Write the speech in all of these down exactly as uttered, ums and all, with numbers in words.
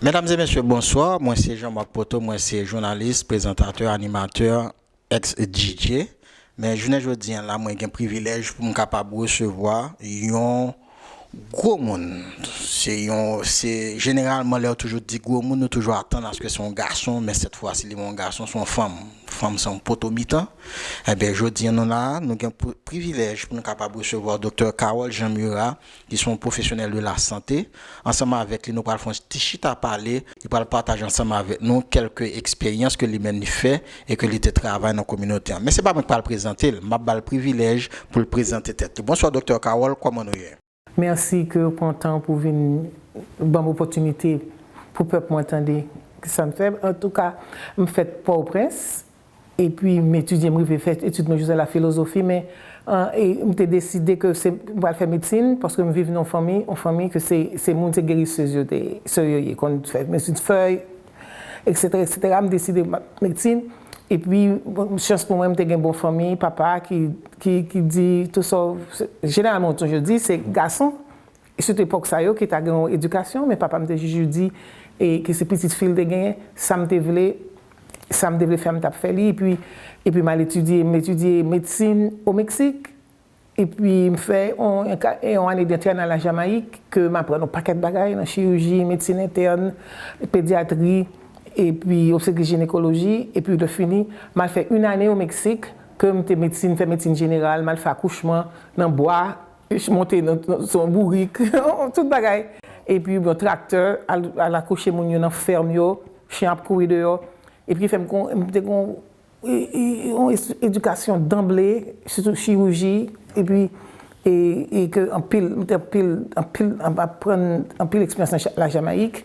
Medam e mesye, bonswa. Mwen se Jean Marc Poto, mwen se jounalis, prezantatè, animatè, ex D J. Men jounen jodi a la, mwen gen privilèj pou m kapab resevwa yon gwo moun. Se yon, se jeneralman lè yo toujou di gwo moun, nou toujou atann aske se yon gason, men sèt fwa si li pa yon gason, se yon fanm. Fanm se yon poto mitan. Ebyen, jodi a nou la, nou gen pri-, privilèj pou nou kapab resevwa Doktè Carole Jean Murat, ki se yon pwofesyonèl de la sante. Ansanm avèk li, nou pral fè yon ti chita pale. Li pral pataje ansanm avèk nou kèlke eksperyans ke li menm li fè e ke li te travay nan kominote an. Men se pa mwen ki pral prezante l, m ap ba l privilèj pou l prezante tèt li. Bonswa, Doktè Carole, kòman nou ye? Mèsi ke w pran tan pou vin ban m opòtinite pou pèp mwen tande sa m fè. Antouka, m fèt Pòtoprens. Epi m etidye, m rive fè etid mwen jis la filozofi, men an, e, m te deside ke se, m pral fè medsin, paske m viv nan yon fanmi, yon fanmi ke se, se moun, se gerisez yo te, se yo ye, konn fè medsin fèy, etsetera, etsetera. M deside m ap medsin. Epi, bon, chans pou mwen, m te gen bon fanmi, papa ki, ki, ki di, tou sa, jeneralman, toujou di, se gason. E sitou epòk sa yo ki ta gen yon edikasyon, men papa m te jis di, e, ke se pitit fi l te genyen, sa m te vle, sa m te vle fè, m t ap fè li. Epi, epi m al etidye, m etidye medsin o Meksik. Epi m fè yon, yon ka-, yon ane dentèn a la Jamayik, ke m aprann yon pakèt bagay nan chiriji, medsin entèn, pedyatri, epi obstetrik jinekoloji. Epi lè fini, m al fè yon ane o Meksik, ke m te medsin, fè medsin jeneral, m al fè akouchman nan bwa, monte nan, nan, sou yon bourik, tout bagay. Epi yon traktè, al, al akouche moun yo nan fèm yo, chen ap kouri deyò. Epi fè m kon, m te kon, e, e, yon es-, edikasyon danble, sitou chiriji, epi, e, e ke anpil, m te anpil, anpil, m aprann anpil eksperyans nan Ja-, la Jamayik.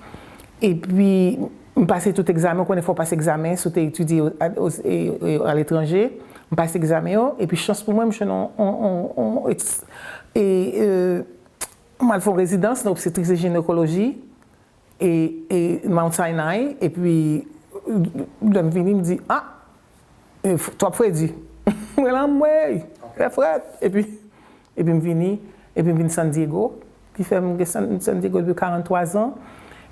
Epi, m pase tout egzamen, ou konnen fò w pase egzamen, si w te etidye o, a, o, e, e, aletranje. M pase egzamen yo, epi chans pou mwen, m jwenn yon, yon, yon, yon eks-, e, e, m al fè yon rezidans nan obstetris e jinekoloji, e, e Mount Sinai, epi lè m vini, m di, ah, e, f-, twòp fredi. Mwen la, m, wey, trè frèt. Epi, epi m vini, epi m vin San Diego, ki fè m gen San, San Diego depi karant twa zan.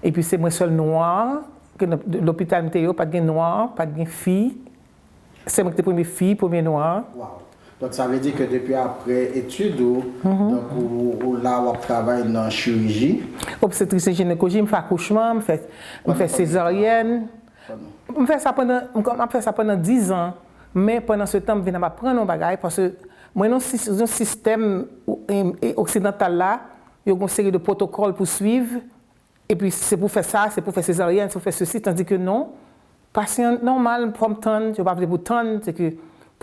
Epi se mwen sèl nwa, ke nan lopital m te yo, pa t gen nwa, pa t gen fi. Se mwen ki te premye fi, premye nwa. Wow. Donk, sa vle di ke depi apre etid ou, donk, ou, ou la, w ap travay nan chiriji? Obstetris e jinekoloji, m fè akouchman, m fè, m fè sezaryèn. M fè sa pandan, m, m ap fè sa pandan diz an, men pandan se tan, m vin ap aprann yon bagay, paske mwen nan sis-, yon sistèm, e, e, oksidantal la, yo gen yon seri de pwotokòl pou swiv, epi se pou fè sa, se pou fè sezaryèn, se pou fè sesi, tandike non, pasyan nòmal, fò m tann, yo pa vle pou tann, se ke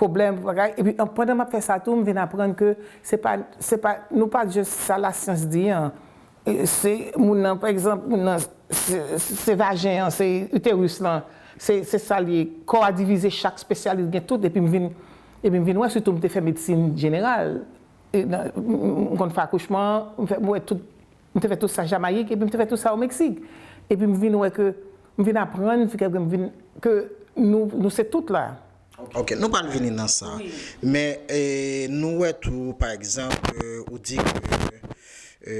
pwoblèm, bagay. Epi, an, pandan m ap fè sa tou, m vin aprann ke se pa, se pa, nou pa jis sa lasyans di an. E, se moun nan, pa egzanp, moun nan, se, se vajen an, se iteris lan, se, se sa l ye. Kò a divize, chak espesyalis gen tout, epi m vin, epi m vin wè, sitou m te fè medsin jeneral. E nan, m, m, m konn fè akouchman, m fè, m wè tout, m te fè tout sa Jamayik, epi m te fè tout sa o Meksik. Epi m vin wè ke, m vin aprann, ke m vin, ke nou, nou se tout la. Ok, nou pral vini nan sa. Wi. Men, e, nou wè tou, pa egzanp, e, ou di ke, e,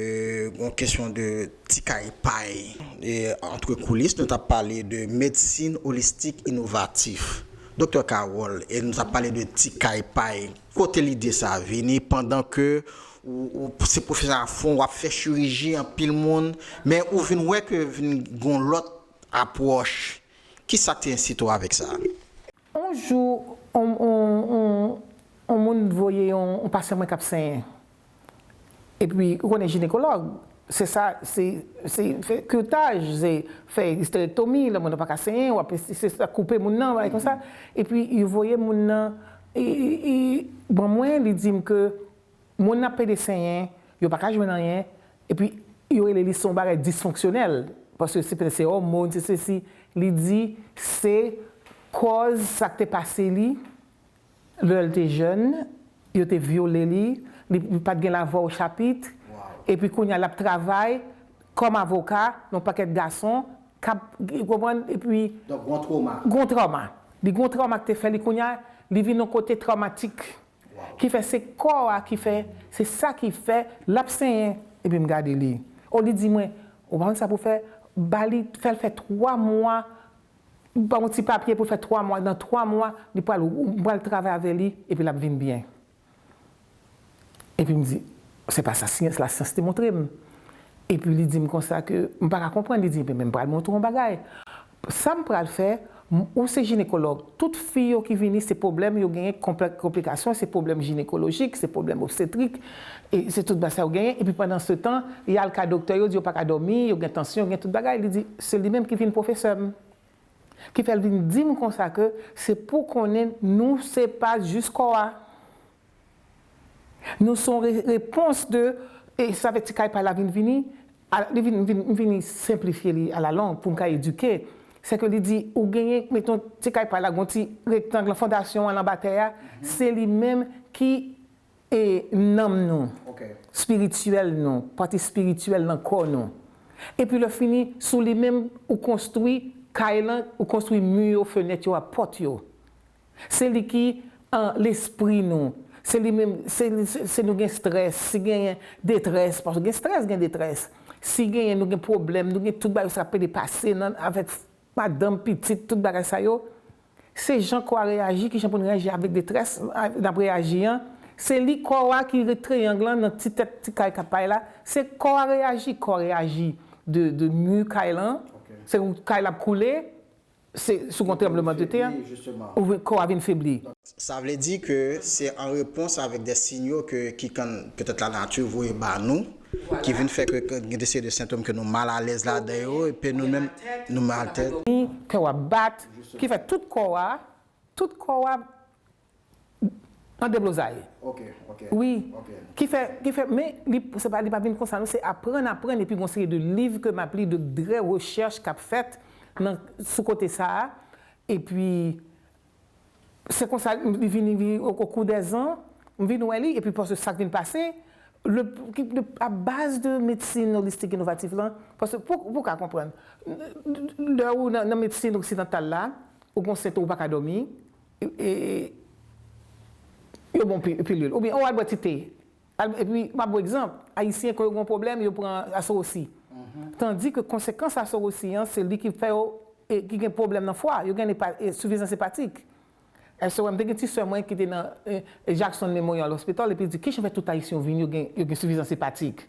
yon kesyon de ti kay pay, e, antre koulis, nou t ap pale de medsin olistik inovatif. Doktè Carole, e nou t ap pale de ti kay pay. Kote lide sa a vini pandan ke ou, ou se pwofesyonèl a fon, w ap fè chiriji anpil moun, men ou vin wè ke vin gon lòt apwòch. Kisa k te ensite w avèk sa? Yon jou, on, on, on, on moun voye yon, on pasyan mwen k ap senyen. Epi, ou konnen jinekològ, se sa, se, se fè kirtaj, se fè isterektomi, lè moun nan pa ka senyen, w ap, se sa, koupe moun nan, bagay konsa. Epi, yo voye moun nan, e, e, e, ban mwen, li di m ke moun nan ap plede senyen, yo pa ka jwenn anyen, epi yo rele li se yon bagay disfonksyonèl, paske se petèt se òmòn, se sesi, li di se kòz sa k te pase li, lè l te jèn, yo te vyole li, li, li pa t gen lavwa o chapit, epi kounye a l ap travay kòm avoka nan yon pakèt gason k ap, ou konprann, epi Donk, gon twoma. Gon twoma. Li gon twoma k te fè li kounye a, li vin yon kote twòmatik. Ki fè se kò a ki fè, se sa ki fè l ap senyen. Epi m gade li. O, li di mwen, ou pa konn sa pou fè, Ba li, fè l fè twa mwa, ba yon ti papye pou l fè twa mwa. Nan twa mwa, li pral, m pral travay avè li, epi l ap vin byen. Epi m di, se pa sa syans, lasyans te montre m. Epi li di m konsa ke m pa ka konprann, li di, men m pral montre w yon bagay. Sa m pral fè, m- ou se jinekològ, tout fi yo ki vini, se pwoblèm yo genyen, konplè- konplikasyon, se pwoblèm jinekolojik, se pwoblèm obstetrik, e se tout bagay sa yo genyen. Epi pandan se tan, y al ka doktè, yo di yo pa ka dòmi, yo gen tansyon, yo gen tout bagay. Li di, se li menm ki vin pwofesè m. Ki fè l vin di m konsa ke se pou konnen nou se pa jis kò a. Nou se yon re- repons de, e sa fè ti kay pa la vin vini, a- li vin, vin, vini senplifye li alalong pou m ka edike. Se ke li di, ou genyen, meton, ti kay pa la, gon ti rektang lan, fondasyon an anba tè a, se li menm ki e nanm nou, Ok. Espirityèl nou, pati espirityèl nan kò nou. Epi lè fini, sou li menm, ou konstwi kay lan, ou konstwi mi yo, fenèt yo, ak pòt yo. Se li ki an lespri nou. Se li menm, se, se, se nou gen strès, si genyen detrès, paske gen strès, gen detrès. Si genyen, nou gen pwoblèm, nou gen tout bagay sa k pede pase nan, avèk madanm, pitit, tout bagay sa yo. Se jan kò a reyaji, ki jan pou n reyaji avèk detrès, a- n ap reyaji an. Se li kò a ki ret treyang lan nan ti tèt ti kay k ap pale la. Se kò a reyaji, kò a reyaji de, de mi kay lan. Se ou kay la ap koule, se sou yon tranbleman de tè, Febli, justement. Ou vin- kò a vin febli. Sa vle di ke se an repons avèk de sinyo ke ki kan petèt lanati voye ba nou, ki vin fè ke gen de seri de sentòm ke nou mal alèz ladan yo, epi nou menm nou mal tèt. Kè w ap bat, ki fè tout kò a, tout kò a an deblozay. Ok, ok. Wi. Ok. Ki fè, ki fè, men li, se pa, li pa vin konsa, non, se aprann, aprann, epi gon seri de liv ke m ap li, de vrè rechèch k ap fèt nan, sou kote sa a, epi se konsa, li vini, vini, o, o kou dè zan, m vin wè li, epi paske sa k vin pase, le, ki- le, a baz de medsin olistik inovatif lan, paske pou, pou ka konprann, lè ou nan, nan medsin oksidantal la, ou gon sentòm ou pa ka dòmi, e, e, yo bon pi- pilil, oubyen ou al bwè ti te. Al- Epi, m ap ba w egzanp, Ayisyen, kan yo gon pwoblèm, yo pran asowosi. Tandi ke konsekans asowosi an, se li ki fè yo, e, ki gen pwoblèm nan fwa, yo gen epa- e, sifizans epatik. Èske w wè, m te gen ti sè mwen ki te nan e, e, Jackson Memorial Hospital, epi l di, kijan fè tout Ayisyen yo vin, yo gen, yo gen sifizans epatik?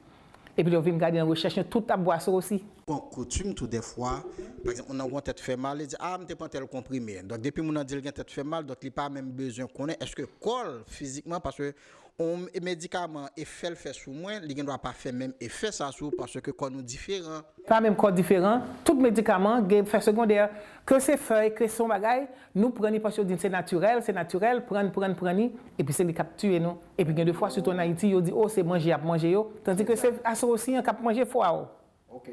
Epi lè yo vin gade nan rechèch yo, tout ap bwè asowosi. Bon, koutim tou dèfwa, pa egzanp, moun nan gon tèt fè mal, li di, a, m te pran tèl konprime. Donk, depi moun nan di l gen tèt fè mal, donk li pa menm bezwen konnen èske kò l fizikman, paske yon medikaman efè l fè sou mwen, li gen dwa pa fè menm efè sa sou ou, paske kò nou diferan. Pa menm kò diferan, tout medikaman gen efè segondè, ke se fèy, ke se yon bagay, nou pran li paske yo di n se natirèl, se natirèl, pran n, pran n, pran li, epi se li k ap tiye nou. Epi gen de fwa, sitou ann Ayiti, yo di, o, se manje y ap manje yo, tandi ke se asowosi an k ap manje fwa w. Ok,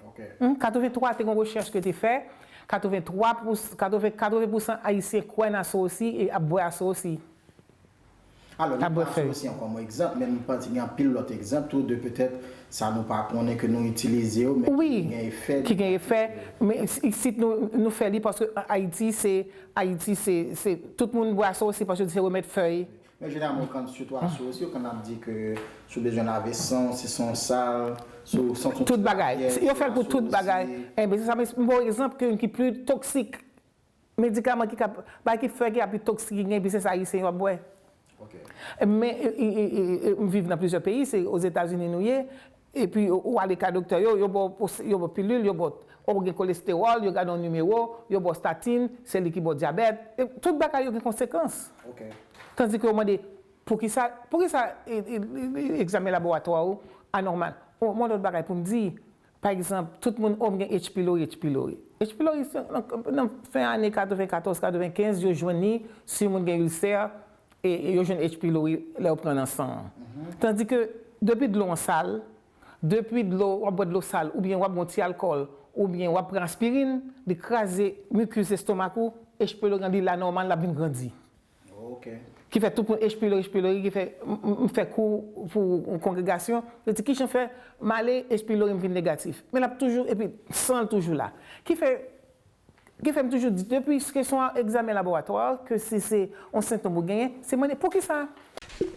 ok. Hmm, katrevenntwa te gen yon rechèch ke te fè, katrevenntwa pou, katreven, katreven pousan Ayisyen kwè nan asowosi e ap bwè asowosi. Alò, nou pran asowosi an kòm egzanp, men m panse gen anpil lòt egzanp tou de petèt sa nou pa konnen ke nou itilize yo, men ki gen efè. Ki gen efè, men isit nou, nou fè li paske Ayiti se, Ayiti se, se, tout moun bwè asowosi paske se remèd fèy. Men jeneralman, ou konn sitou asowosi, ou konn ap di ke si w bezwen lave san w, si san w sal, si w santi yon Tout bagay. Yo fè l pou tout bagay. Enben, se sa, men m ba w egzanp ke ki pli toksik. Medikaman ki ka, bagay ki fè ki ap pi toksik ki gen, epi se sa Ayisyen yo ap bwè. Men e, e, e, e, e, m viv nan plizyè peyi, se Ozetazini nou ye, epi ou ale ka doktè yo, yo ba w pos- yo ba w pilil, yo ba w, ou gen kolestewòl, yo gade yon nimewo, yo ba w statin, se li ki ba w dyabèt. E tout bagay yo gen konsekans. Tandi ke yo mande, poukisa, poukisa e, e, e, e, egzamen laboratwa ou anòmal? Yon lòt bagay pou m di, pa egzanp, tout moun, o, m gen H. pylori, H. pylori. H. pylori, se nan, nan fen ane katrevenkatòz, katrevenkenz, yo jwenn li, si yon moun gen ilsè, e, e yo jwenn H. pylori lè yo pran nan san an. Tandi ke depi dlo an sal, depi dlo, w ap bwè dlo sal, oubyen w ap bwè yon ti alkòl, oubyen w ap pran aspirin, li kraze mikis lestomak ou, H. pylori an, li la nòmal, l ap vin grandi. Ok. Ki fè tout moun H. pylori, H. pylori, ki fè m, m, m fè kou pou yon kongregasyon, yo di, kijan fè m ale, H. pylori m vin negatif? Men l ap toujou, epi san l toujou la. Ki fè, ki fè m toujou di, depi kesyon egzamen laboratwa, ke si se yon sentòm ou genyen, se mande, poukisa?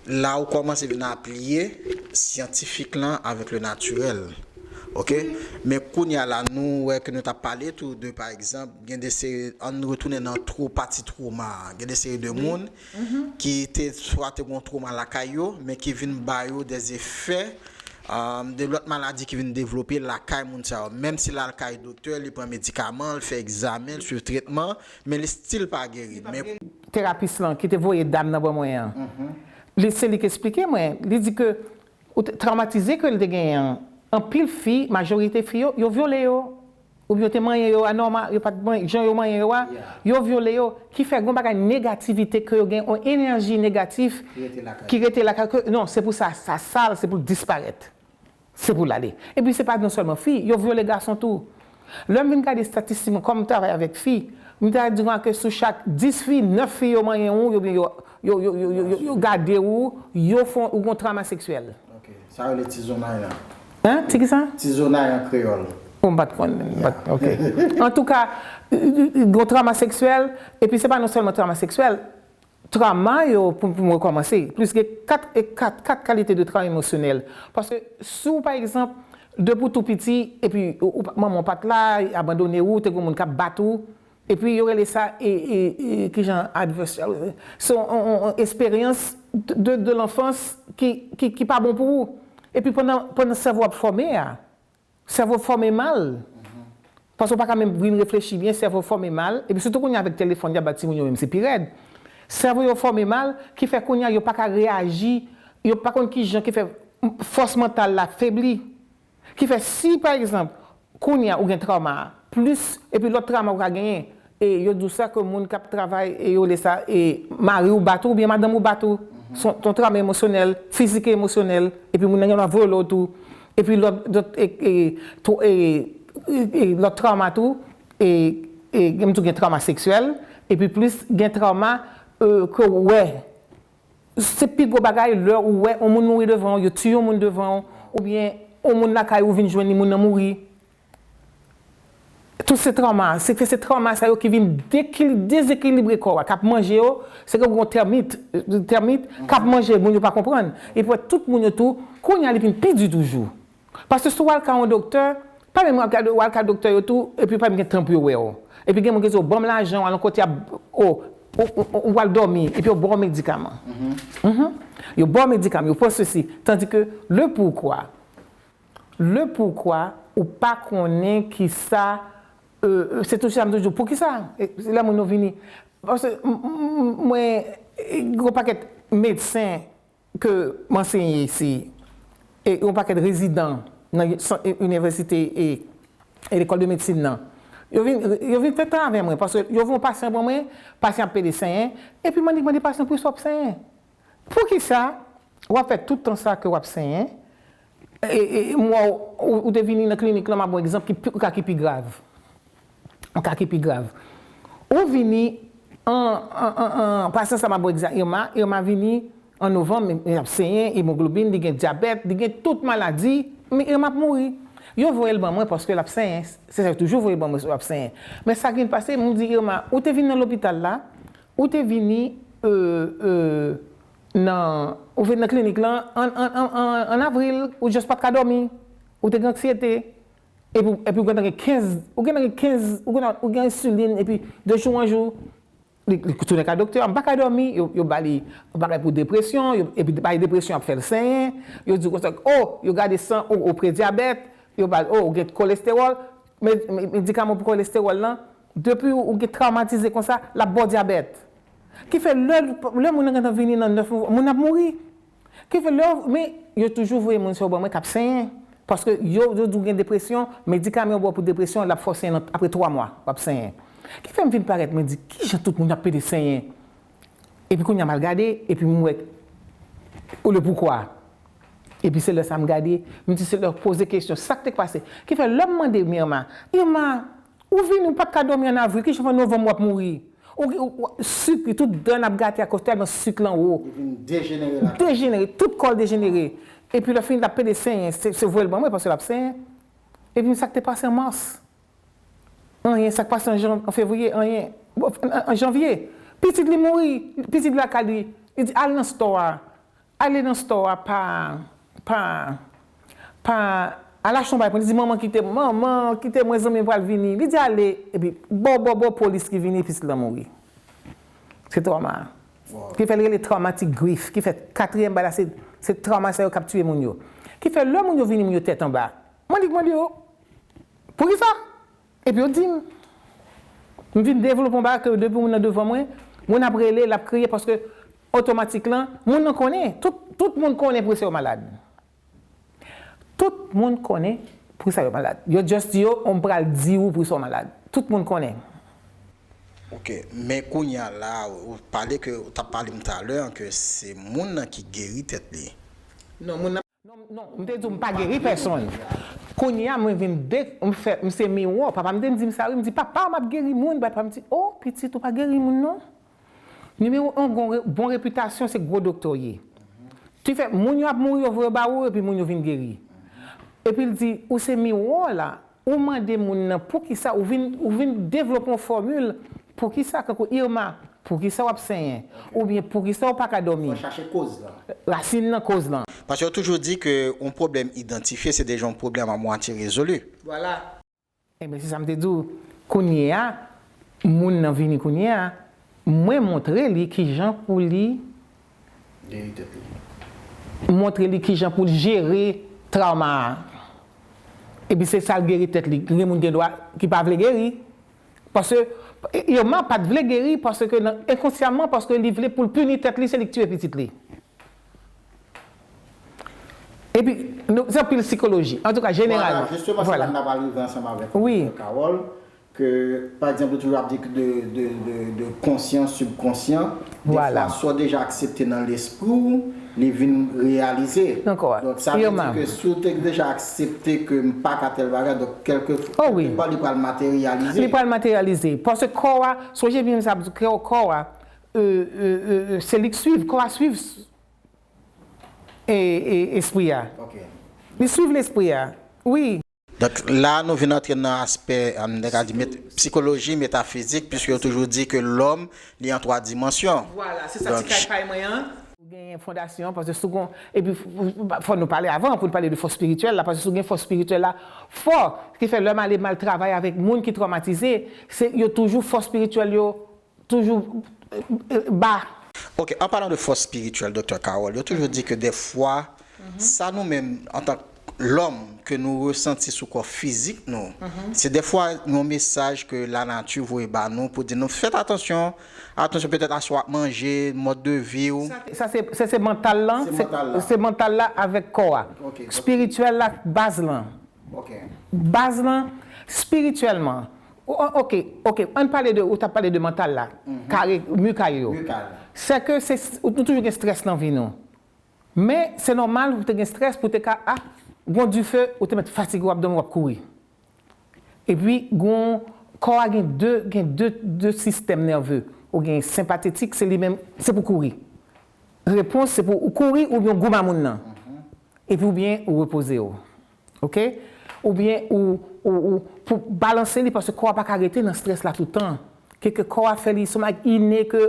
La ou kòmanse vin apliye syantifik lan avèk le natirèl. Ok? Men kounye a la, nou wè ke nou t ap pale tou de, pa egzanp, gen de seri, ann retounen nan two, pati twoma a. Gen de seri de moun ki te swa te gen twoma lakay yo, men ki vin ba yo de efè, um, de lòt maladi ki vin devlope lakay moun sa yo. Menm si l al kay doktè, li pran medikaman, l fè egzamen, l swiv tretman, men li still pa geri. Men terapis lan ki te voye dam nan ban mwen an, li, se li ki eksplike mwen. Li di ke ou te, trawmatize ke l te genyen an, anpil fi, majorite fi yo, yo vyole yo. Oubyen yo te manyen yo anòmal, yo pa t manyen, jan yo manyen yo a, yo vyole yo, ki fè gon bagay negativite ke yo gen, yon enèji negatif ki rete lakay ke, non, se pou sa, sa sal, se pou l disparèt. Se pou l ale. Epi se pa non sèlman fi, yo vyole gason tou. Lè m vin gade estatistik mwen, kòm m travay avèk fi, m ta di w ke sou chak dis fi, nèf fi yo manyen ou, oubyen yo, yo, yo, yo, yo, yo, yo gade ou, yo fè w, ou gon trawma seksyèl. Ok. Sa yo rele ti zonay la. Hein? Ti ki sa? Ti zonay an kreyòl. Bon, m pa t konn, m pa t, ok. Antouka, gon trawma seksyèl, epi se pa non sèlman trawma seksyèl, trawma yo, pou, pou m rekòmanse, plis gen kat, e kat, kat kalite de trawma emosyonèl. Paske si w, pa egzanp, depi w tou piti, epi ou, ou pa, manman w pa t la, abandone ou, te gen moun k ap bat ou, epi yo rele sa, e, e, e, kijan, adverse, se yon, yon, yon, yon esperyans de, de, de lanfans ki, ki, ki pa bon pou ou. Epi pandan, pandan sèvo w ap fòme a, sèvo fòme mal. Paske w pa ka menm vin reflechi byen, sèvo fòme mal. Epi sitou kounye a avèk telefòn, y ap bat timoun yo menm, se pi rèd. Sèvo yo fòme mal, ki fè kounye a yo pa ka reyaji, yo pa konn kijan ki fè fòs mantal la febli. Ki fè si, pa egzanp, kounye a ou gen trawma a, plis, epi lòt trawma ou ka genyen, e yo di w sa ke moun k ap travay, e yo rele sa, e mari w bat ou, oubyen madanm ou bat ou. Se yon, se yon trawma emosyonèl, fizik e emosyonèl, epi moun nan gen dwa vyole w tou. Epi lòt, lòt, e, e, tro-, e, e, e, lòt trawma tou, e, e, gen tou gen trawma seksyèl, epi plis gen trawma, e, ke w wè. Se pi gwo bagay lè ou wè yon moun mouri devan w, yo tiye yon moun devan w, oubyen yon moun lakay ou vin jwenn li, moun nan mouri. Tout se trawma, se ke se trawma sa yo ki vin dekili-, dezekilibre kò a, k ap manje yo, se ke yon tèmit, tèmit, k ap manje moun yo pa konprann. Epi wè tout moun yo tou, kounye a li vin pi di toujou. Paske si w al ka yon doktè, pa menm w al ka, w al ka doktè yo tou, epi pa menm gen tan pou yo wè w. Epi gen moun ki di w, "Ban m lajan, w al yon kote, ap, o, o, o, o, w al dòmi," epi yo ba w medikaman. Mhm. Yo ba w medikaman, yo pran sesi. Tandis que le pourquoi, le pourquoi, ou pa konnen ki sa, euh, se tou sa m toujou, poukisa? E, se lè moun yo vini. Paske, m, m, m, mwen, e, gwo pakèt medsen, ke m ansenye isi, e yon pakèt rezidan nan san-, e, inivèsite e, e lekòl de medsin nan, yo vin, yo vin fè tan avè mwen, paske yo voye yon pasyan ban mwen, pasyan ap pede senyen, epi m annik mande pasyan poukisa w ap senyen. Poukisa w ap fè tout tan sa ke w ap senyen, e, e, m wè w, ou, ou te vini nan klinik lan, m ap ba w egzanp ki pi, ka ki pi grav. Yon ka ki pi grav. Ou vini an, an, an, an, pasyan sa m ap ba w egzanp, Irma, Irma vini an novanm, li ap senyen, emoglobin, li gen dyabèt, li gen tout maladi, men Irma ap mouri. Yo voye l ban mwen paske l ap senyen, se sa yo toujou voye ban mwen, l ap senyen. Men sa ki vin pase, m di Irma, ou te vin nan lopital la, ou te vini, euh, euh, nan, ou vin nan klinik lan an, an, an, an, an avril, ou just pa t ka dòmi, ou te gen anksyete. Epi, epi ou gentan gen kenz, ou gentan gen kenz, ou gentan, ou gen ensilin, epi de jou an jou, li, li tounen ka doktè a, m pa ka dòmi, yo, yo ba li yon bagay pou depresyon, yo, epi ba li depresyon ap fè l senyen, yo di konsa, o, yo gade san, o, o predyabèt, yo ba l, o, ou gen kolestewòl, men, men, medikaman pou kolestewòl lan, depi ou, ou gen trawmatize konsa, l ap ba w dyabèt. Ki fè lè, lè moun nan gentan vini nan nèf mwa, moun ap mouri. Ki fè lè, men yo toujou voye moun sa yo ban mwen k ap senyen. Paske yo, yo di w gen depresyon, medikaman yo ba w pou depresyon, l ap fè w senyen nan, apre twa mwa, w ap senyen. Ki fè m vin parèt, mwen di, kijan tout moun ap pede senyen? Epi kounye a m al gade, epi m wè, o le poukwa. Epi se lè sa m gade, m di se lè poze kesyon, sa k te pase? Ki fè lè m mande Irma, Irma, ou vini, ou pa t ka dòmi an avril, kijan fè novanm w ap mouri? Ou, ou, ou, sik, tout dan n ap gate akoz tèlman sik lan wo. Li vin dejenere lakay. Dejenere, tout kò l dejenere. Epi lè fini, l ap pede senyen, se, se voye l ban mwen, paske l ap senyen. Epi sa k te pase an mas? Anyen, sa k pase an jan, an fevriye, anyen. Bon, an, an janvye, pitit li mouri, pitit li lakay li, li di, al nan store a. Ale nan store a pa, pa, pa, Al achte yon bagay pou li, di, "Manman, kite m, manman, kite mwen, zanmi m pral vini." Li di, "Ale." Epi, bò, bò, bò, polis ki vini, pitit lan mouri. Se tròma. Ki fè l rele traumatic grief, ki fè katriyèm bagay la, se, se tròma sa yo k ap tiye moun yo. Ki fè lè moun yo vini, moun yo tèt anba. Mwen li mande yo, "Poukisa?" Epi yo di m. M vin devlope yon bagay ke depi moun nan devan mwen, moun ap rele, l ap kriye, paske otomatik lan, moun nan konnen, tout, tout moun konnen pou se yo malad. Tout moun konnen pou sa yo malad. Yo just di yo, "On pral di ou pou sa w malad." Tout moun konnen. Ok, men kounye a la, ou pale ke, ou t ap pale m talè, ke se moun nan ki geri tèt li. Non, moun nan. Non, non, m te di w m pa geri pèsonn. Kounye a, mwen vin de, m fè, m se miwo. Papa m te di m sa, wi, m di, "Papa, m ap geri moun." Papa m di, "O, pitit, ou pa geri moun, non." Nimewo yon bon, bon repitasyon se gwo doktè w ye. Ki fè, moun yo ap mouri, yo voye yo ba ou, epi moun yo vin geri. Epi l di, ou se miwo la, ou mande moun nan poukisa, ou vin, ou vin devlope yon fòmil, poukisa, kankou Irma, poukisa w ap senyen, oubyen poukisa w pa ka dòmi. Fò chache koz lan. Rasin nan koz lan. Paske yo toujou di ke yon pwoblèm idantifye se deja yon pwoblèm a mwatye rezoli. Vwala. Enben, se sa m te di w. Kounye a, moun nan vini kounye a, mwen montre li kijan pou li. Geri tèt li. Montre li kijan pou l jere trawma a. Epi se sa l geri tèt li. Gen moun gen dwa ki pa vle geri. Paske Irma pa t vle geri, paske nan, enkonsyaman, paske li vle pou l pini tèt li, se li k tiye pitit li. Epi, nou, se anpil sikoloji. Antouka, jeneralman. Vwala, jisteman, se la n ap al rive ansanm avèk ou, Doktè Carole, ke, pa egzanp, ou toujou ap di de, de, de, de konsyan, sibkonsyan. Vwala. Defwa, sa w deja aksepte nan lespri w, li vin reyalize. Donk, sa vle di ke si w te deja aksepte ke m pa ka tèl bagay, donk, kèlkefwa, li pral materyalize. Li pral materyalize. Paske kò a, sonje byen sa, kò a, se li k swiv, kò a swiv e, e, espri a. Li swiv lespri a. Wi. Donk, la nou vin antre nan aspè, m te ka di, met, psikoloji, metafizik, piske yo toujou di ke lòm, li an twa dimansyon. Vwala, se sa ti kay pay mwen an. Ou genyen fondasyon, paske si w gon, epi fò nou pale avan pou n pale de fòs espirityèl la, paske si w gen fòs espirityèl la fò, ki fè lè m ale m al travay avèk moun ki twomatize, se yo toujou fòs espirityèl yo toujou ba. Ok, an palan de fòs espirityèl, Doktè Carole, yo toujou di ke dèfwa, sa nou menm, antank lòm, ke nou resanti sou kò fizik nou, se dèfwa yon mesaj ke lanati voye ba nou pou di nou, fèt atansyon, atansyon petèt a sa w ap manje, mòd de vi w. Sa se, se, se mantal lan, se, se mantal la avèk kò a. Espirityèl la, baz lan. Baz lan, espirityèlman. Ok, ok, ann pale de, ou t ap pale de mantal la, kare, mi kare yo. Sèke se, nou toujou gen strès nan vi nou. Men, se nòmal pou te gen strès, pou te ka, a, gon dife, ou te mèt fatige, w ap dòmi, w ap kouri. Epi, gon, kò a gen de, gen de, de sistèm nève. Ou gen senpatetik, se li menm, se pou kouri. Repons, se pou ou kouri oubyen w goumen a moun nan. Epi oubyen ou repoze w. Ok? Oubyen ou, ou, ou pou balanse li paske kò a pa ka rete nan strès la tout tan. Ke, ke kò a fè li, se yon bagay ine ke,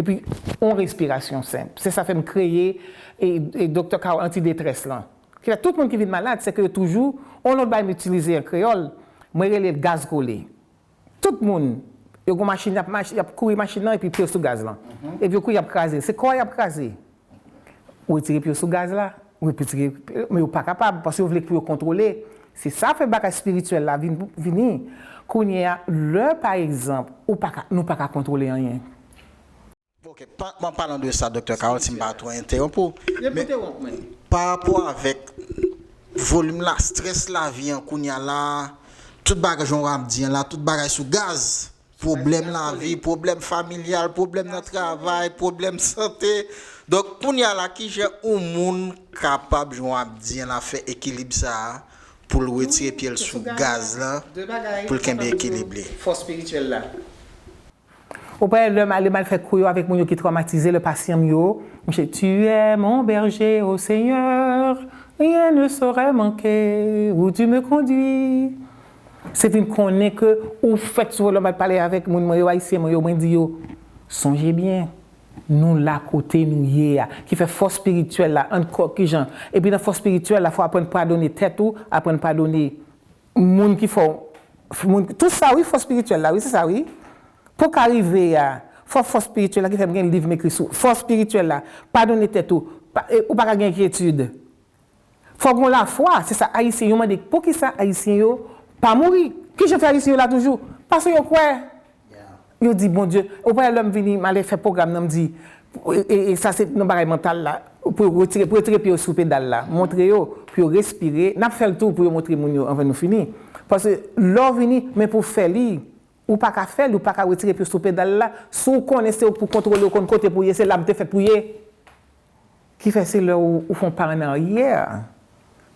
epi yon respirasyon senp. Se sa fè m kreye e, e Doktè Carole antidetrès lan. Ki fè tout moun ki vin malad, se ke yo toujou, yon lòt bagay m itilize an kreyòl, mwen rele l gaz kole. Tout moun, yo gon machin, y ap mach, y ap kouri machin nan epi pye yo sou gaz lan. Epi yo kouri, y ap kraze. Se kò a y ap kraze. Ou retire pye w sou gaz la, ou retire, men yo pa kapab, paske yo vle pou yo kontwole. Se sa fè bagay espirityèl la vin, vini. Kounye a, lè, pa egzanp, ou pa ka, nou pa ka kontwole anyen. Ok, pa, an palan de sa, Doktè Carole, si m pa twò entewonp ou, men pa rapò avèk volim la, strès lavi an kounye a la, tout bagay jan w ap di an la, tout bagay sou gaz, pwoblèm lavi, pwoblèm familyal, pwoblèm nan travay, pwoblèm sante. Donk, kounye a la, kijan yon moun kapab, jan w ap di an la, fè ekilib sa a, pou l retire pye l sou gaz lan, pou l kenbe ekilib li? Fòs espirityèl la. Ou pa wè lè m ale m al fè kou yo avèk moun yo ki twomatize, le pasyan m yo, mouche, Tu es mon berger, ô Seigneur, rien ne saurait manquer, où tu me conduis. Se vin konnen ke ou fèt sou lè m al pale avèk moun mwen yo, ayisyen mwen yo, mwen di yo, sonje byen, Nou la kote nou ye a. Ki fè fòs espirityèl la, ankò, kijan? Epi nan fòs espirityèl la, fò aprann padone tèt ou, aprann padone moun ki fè w, moun, tout sa wi, fòs espirityèl la, wi, se sa wi. Pou w ka rive a, fò fòs espirityèl la ki fè m gen liv m ekri sou fòs espirityèl la, padone tèt ou, pa, e, ou pa ka gen enkyetid. Fò gen lafwa, se sa Ayisyen yo mande, poukisa Ayisyen yo pa mouri? Kijan fè Ayisyen yo la toujou? Paske yo kwè. Yo di, Bondye, ou pa wè lè m vini, m ale fè pwogram nan, m di, e, e, e sa se nan bagay mantal la, pou yo retire, pou yo retire pye yo sou pedal la, montre yo, pou yo respire, n ap fè l tou pou yo montre moun yo anvan nou fini. Paske lè w vini, men pou w fè li, ou pa ka fè li, ou pa ka retire pye w sou pedal la, si w konnen se ou k pou kontwole, ou konn kote pou w ye, se la m te fèt pou ye. Ki fè se lè ou, ou fè yon pa an aryè,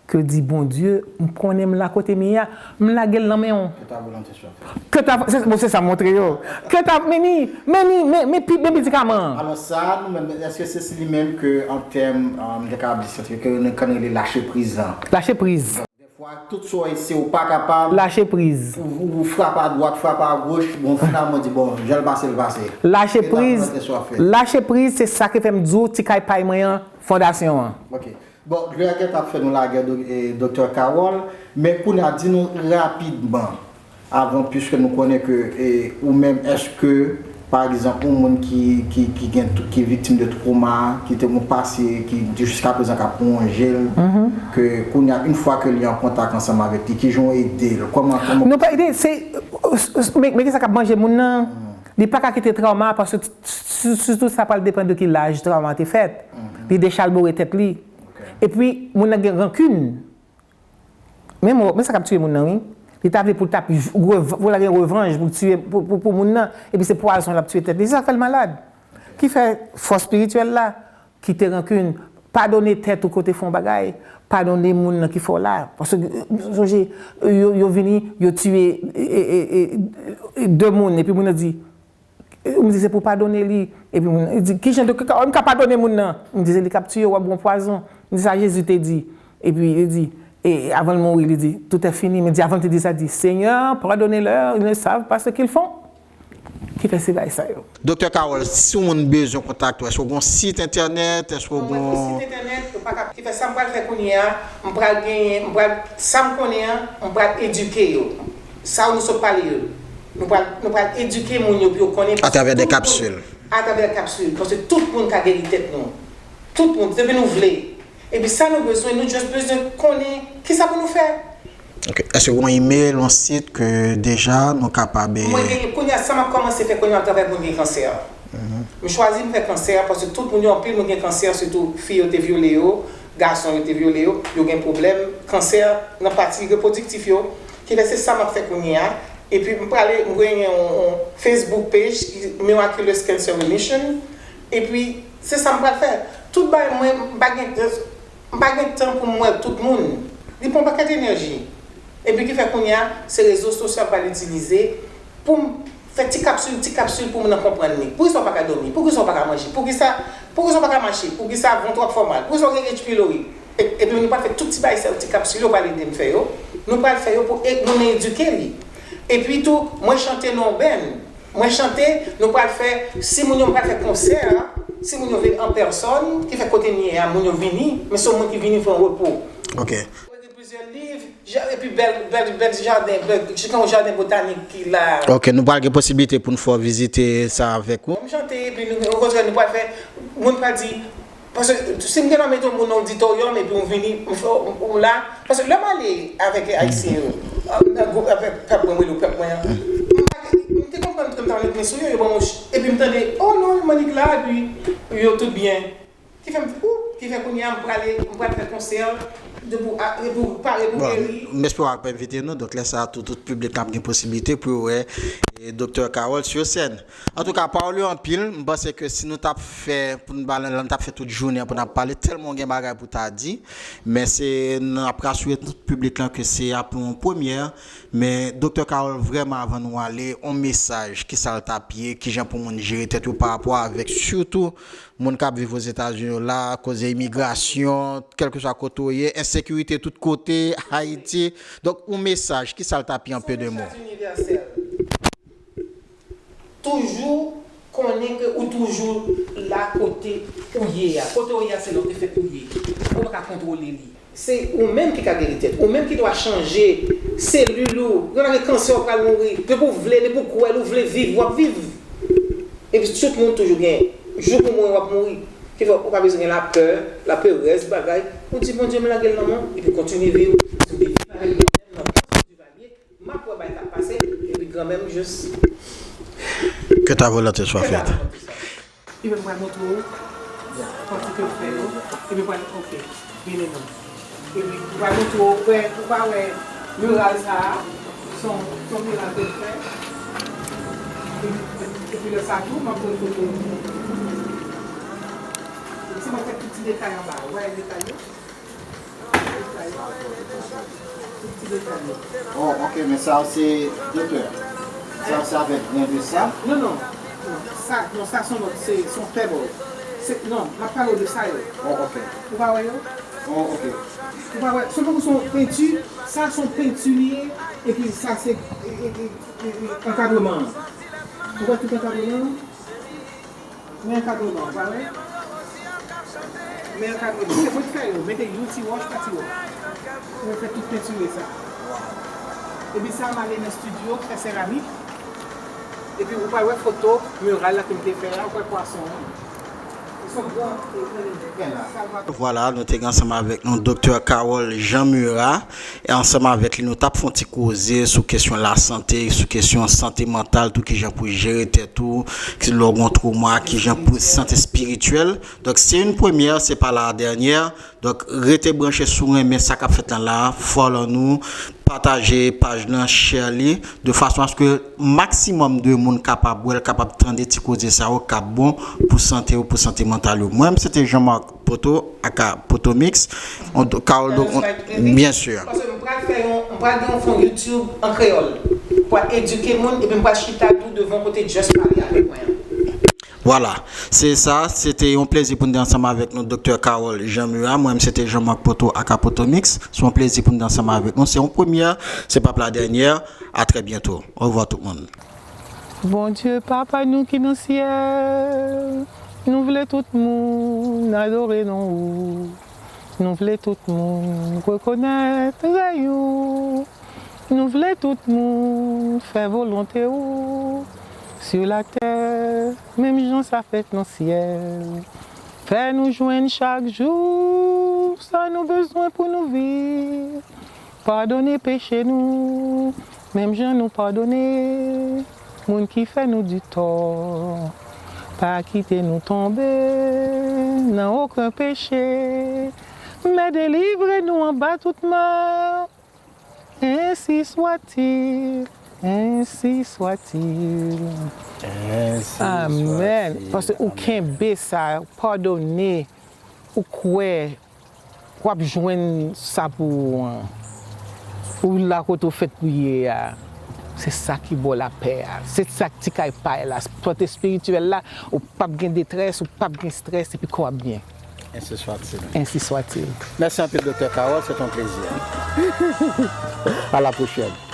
ke w di, Bondye, m konnen m la kote m ye a, m lage l nan men w. Ke ta volonte swa fèt. Ke ta, se, bon, se sa m montre yo. Ke ta, men ni, men ni, men, men pi, men medikaman an. Alò sa, nou menm, èske se li menm ke an tèm, um, m te kapab di sa, ke nou konn rele lache priz lan? Lache priz. Dèfwa, tout sa w eseye, ou pa kapab. Lache priz. Ou, ou, ou frape a dwat, frape a goch, bon, finalman, di, bon, jan l pase, l pase. Lache priz. Lache priz, se sa ki fè m di w, ti kay pay mwen an, fondasyon an. Ok. Bon, Greg t ap fè nou lagè, do-, e, Doktè Carole, men kounye a, di nou rapidman, avan, piske nou konnen ke, e, ou menm, èske pa egzanp, yon moun ki, ki, ki gen, ki viktim de twoma, ki te yon pase, ki jiskaprezan k ap wonje l, ke kounye a, yon fwa ke li an kontak ansanm avèk li, kijan w ede l? Kòman, kòman? Nou pa ede, se, men, men kisa k ap manje moun nan? Li pa ka kite trawma, paske s-, s-, sitou sa pral depann de ki laj trawma te fèt. Li dechalbore tèt li. Epi, moun nan gen rankin. Men mo, men sa k ap tiye moun nan, wi. Li ta vle pou l t ap rev-, pou l ta gen revanj, pou l tiye, pou, pou, pou moun nan. Epi se pwazon l ap tiye tèt li. Se sa k fè l malad. Ki fè fòs espirityèl la, kite rankin, padone tèt ou kote fè yon bagay, padone moun nan ki fè w la. Paske, sonje, yo, yo vini, yo tiye, e, e, e, e, de moun, epi moun nan di, M di, se pou padone li. Epi moun nan di, ki jan de kaka, m ka padone moun nan? M di, se li k ap tiye w, w ap bwè pwazon. M di, sa Jezi te di. Epi li di, e avan l mouri, li di, tout est fini. Men di, avan l te di sa, di, Seigneur, pardonne-leur, ils ne savent pas ce qu'ils font. Ki fè se bagay sa yo. Doktè Carole, si yon moun bezwen kontakte w, èske w gen yon sit entènèt? Èske w gen yon... Mwen gen yon sit entènèt, ou pa ka, ki fè sa m pral fè kounye a, m pral genyen, m pral, sa m konnen an, m pral edike yo. Sa nou sot pale yo. Nou pral, nou pral edike moun yo pou yo konnen. Atravè de kapsil. Atravè kapsil. Paske tout moun ka geri tèt nou. Tout moun, depi nou vle. Epi sa nou bezwen, nou just bezwen konnen kisa pou nou fè. Ok. Èske w gen yon email, yon sit ke deja nou kapab... Mwen gen, kounye a, sa m ap kòmanse fè kounye a, m travay pou moun gen kansè. M chwazi m fè kansè paske tout moun yo, anpil moun gen kansè, sitou fi yo te vyole yo, gason yo te vyole yo, yo gen pwoblèm kansè nan pati repwodiktif yo. Ki fè se sa m ap fè kounye a. Epi m prale, m genyen yon, yon Facebook page ki Miraculous Cancer Remission. Epi se sa m pral fè. Tout bagay mwen, m pa gen, m pa gen tan pou m wè tout moun. Li pran yon pakèt enèji. Epi ki fè kounye a, se rezo sosyo m pral itilize pou m fè ti kapsil, ti kapsil pou moun nan konprann li. Poukisa w pa ka dòmi? Poukisa w pa ka manje? Poukisa, poukisa w pa ka mache? Poukisa vant ou ap fè w mal? Poukisa w gen H. pylori? E-, epi nou pral fè tout ti bagay sa yo, ti kapsil yo pral ede m fè yo. Nou pral fè yo pou e-, nou edike li. Epi tou, mwen chante nan yon band. Mwen chante, nou pral fè, si moun yo, m pral fè konsè a, si moun yo vle an pèsòn, ki fè kote m ye a, moun yo vini, men se yon moun ki vini fè yon repo. Ok. Mwen gen plizyè liv, ja-, epi bèl, bèl, bèl jaden, bèl, se yon jaden botanik ki la. Ok, nou pral gen posiblite pou n fè w vizite sa avèk ou. M chante, epi nou, okontrè, nou pral fè, moun pral di, paske si m gen nan mete yon moun nan oditoryòm, epi w vini, m fè w, w la, paske lè m ale avèk Ayisyen yo, nan gwoup, avèk pèp mwen, m rele w pèp mwen an, m pa gen, m te konprann ke m ta met men sou yo, yo ban m yon ch-, epi m tande, oh non, Monique la, epi yo tout byen. Ki fè m di, ou, ki fè kounye a m prale, m pral fè konsè de pou, a, de pou pare pou geri. M espere w ap envite nou, donk lè sa a tou, tout piblik la ap gen posiblite pou yo wè, e, Doktè Carole sou sèn. Antouka, pawòl yo anpil, m panse ke si nou t ap fè, pou n pale, n t ap fè tout jounen an pou n ap pale, tèlman w gen bagay pou w ta di, men se, n ap rasire tout piblik la ke se ap yon premyè, men Doktè Carole, vrèman, avan nou ale, yon mesaj, kisa l t ap ye, kijan pou moun jere tèt yo pa rapò avèk, sitou, moun k ap viv Ozetazini yo la, koze imigrasyon, kèlkeswa kote w ye, ensekirite tout kote, Ayiti. Donk, yon mesaj, kisa l t ap ye an pe de mo? Mesaj inivèsèl. Toujou Konnen ke ou toujou la kote ou ye a. Kote ou ye a, se la ou te fèt ou ye. Ou pa ka kontwole li. Se ou menm ki ka geri tèt. Ou menm ki dwa chanje selil ou. Gen nan gen kansè, ou pral mouri. Depi w vle, depi w kwè l, ou vle viv, w ap viv. Epi tout moun toujou gen jou pou mouri, w ap mouri. Ki fè ou pa bezwen gen lapè, laperèz, bagay. Ou di, Bondye, m lage l nan men w, epi kontinye viv. Si w te viv avèk Bondye nan fòs Duvalier, m ap wè bagay k ap pase, epi granmè m jis. Que ta volonté soit faite. Epi m pral montre w pati ke m fè yo. Epi m pral, ok, vini non. Epi m pral montre w, wè, ou pa wè miray sa a, son, son miray ke m fè. Epi, epi lè sa tou, m ap pran foto. Si mwen fè tout ti detay anba, ou wè detay yo? Oh, ok, men sa se doktè. Sa se avèk grenn de sab? Non, non. Non, sa, non, sa se yon lòt, se, se yon pebble. Se, non, m ap pale w de sa yo. Oh, ok. Ou pa wè yo? Oh, ok. Ou pa wè, se tankou se yon penti, sa se yon penti li ye, epi sa se, e, e, e, e, e, ankadreman an. Ou wè tout ankadreman an? Men ankadreman, ou pa wè? Men ankadreman. Se mwen ki fè yo, mete yon ti wòch pa ti wòch. Mwen fè tout pentire sa. Epi sa, m ale nan estidyo, fè seramik. Epi ou pral wè foto miray la ke m te fè a, ou wè pwason an. Li se yon gran, e, gran. Vwala, nou te gen ansanm avèk nou Doktè Carole Jean Murat. E ansanm avèk li, nou t ap fè yon ti koze sou kesyon lasante, sou kesyon sante mantal tou, kijan pou jere tèt ou, ki lè w gen twoma, kijan pou sante espirityèl. Donk, se yon premyè, se pa la dènyè. Donk, rete branche si w renmen sa k ap fèt lan la, follow nou, pataje paj lan, share li, de fason aske maksimòm de moun kapab wè l, kapab tande ti koze sa yo k ap bon pou sante yo, pou sante mantal yo. Mwen menm, se te Jean Marc Poto, aka Poto Mix. On, Carole, on, bien sûr. Paske m pral fè yon, m pral gen yon fon YouTube an kreyòl. Pou edike moun, epi m pral chita tou devan kote Just pale avèk mwen an. Vwala, se sa, se te yon plezi pou n te ansanm avèk nou, Doktè Carole Jean Murat. Mwen menm, se te Jean Marc Poto, aka Poto Mix. Se yon plezi pou n te ansanm avèk nou. Se yon premyè, se p ap la dènyè. A trè byento. Orevwa tout moun. Bondye Papa nou ki nan syèl, nou vle tout moun adore non ou. Nou vle tout moun rekonèt rèy ou. Nou vle tout moun fè volonte ou sou latè, menm jan sa fèt nan syèl. Fè nou jwenn chak jou sa nou bezwen pou nou viv. Padone peche nou, menm jan nou padone moun ki fè nou di tò. Pa kite nou tonbe nan okenn peche, men delivre nou anba tout mal. Ensi swatil, ensi swatil. Ensi swatil. Amèn. Paske ou kenbe sa, padone, ou kwè, w ap jwenn sa pou ou an. Ou la kote w fèt pou ye a. Se sa ki ba w lapè a. Se sa ki kay pay la. Pòt espirityèl la, ou p ap gen detrès, ou p ap gen strès, epi kò w ap byen. Ensi swatil. Ensi swatil. Mèsi anpil, Doktè Carole, se te yon plezi. A la pwochèn.